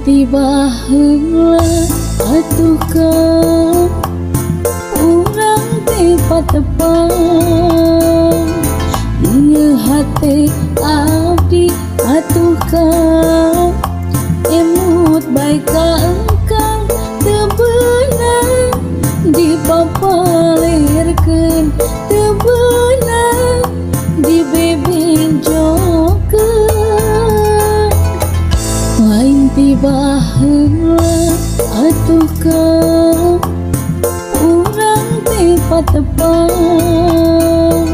Lain ti baheula atuh ka urang teh patepang, ieu hate abdi atuh ka emut bae ka engkang teu beunang dipapalirkeun, teu beunang dibebenjokeun. Lain ti baheula atuh ka urang teh patepang,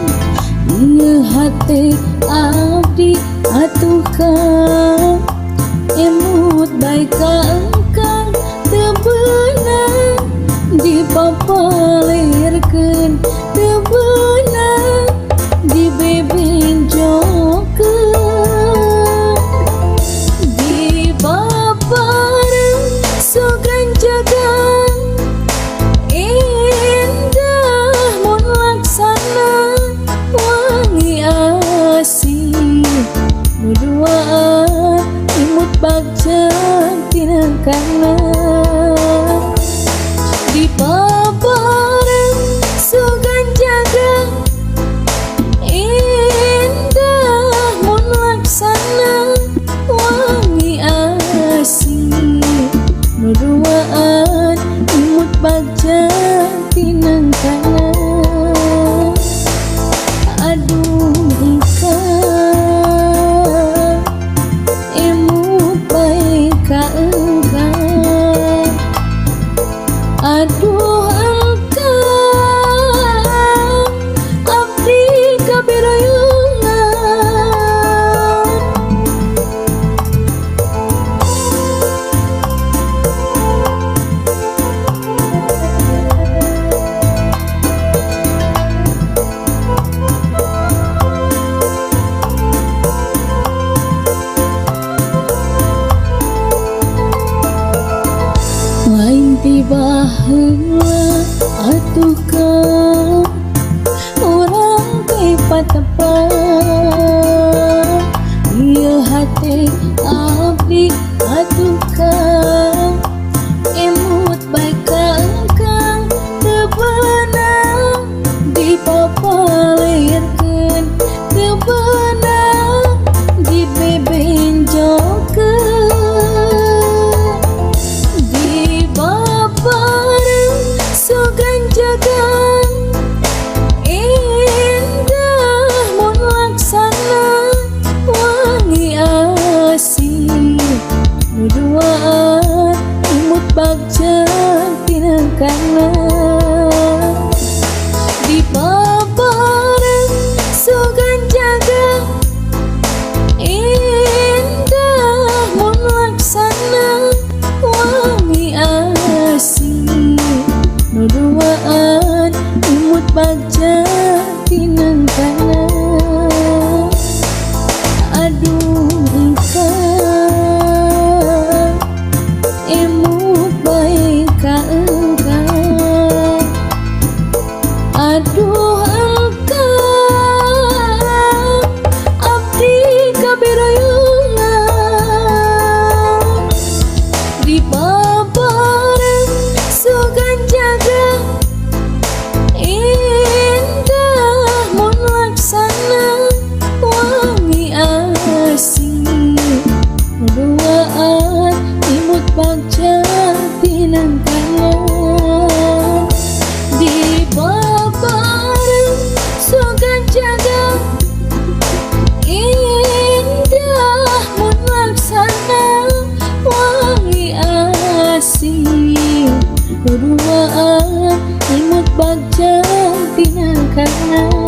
ieu hate abdi atuh ka emut bae ka engkang teu beunang dipapalirkeun, teu beunang dibebenjokeun. Di babareng sugan jagang indah mun laksana wangi asih nu duaan imut bagja tinangkana. Di babareng sugan jagang indah mun laksana wangi asih nu duaan imut bagja tinangkana. Aduh engkang emut bae ka engkang, aduh engkang abdi kabiruyungan. Lain ti baheula atuh ka urang teh patepang, ieu hate abdi atuh ka emut bae ka engkang teu beunang dipapalirkeun, teu beunang dibebenjokeun. Di babareng sugan jagang indah mun laksana wangi asih nu duaan imut bagja tinangkana. Di babareng sugan jagang indah mun laksana wangi asih nu duaan imut bagja tinangkana. Aduh engkang emut bae ka engkang, aduh engkang abdi kabiruyungan. Di babareng sugan jagang indah mun laksana wangi asih nu duaan imut bagja tinangkana. Di babareng sugan jagang indah mun laksana wangi asih nu duaan imut bagja tinangkana.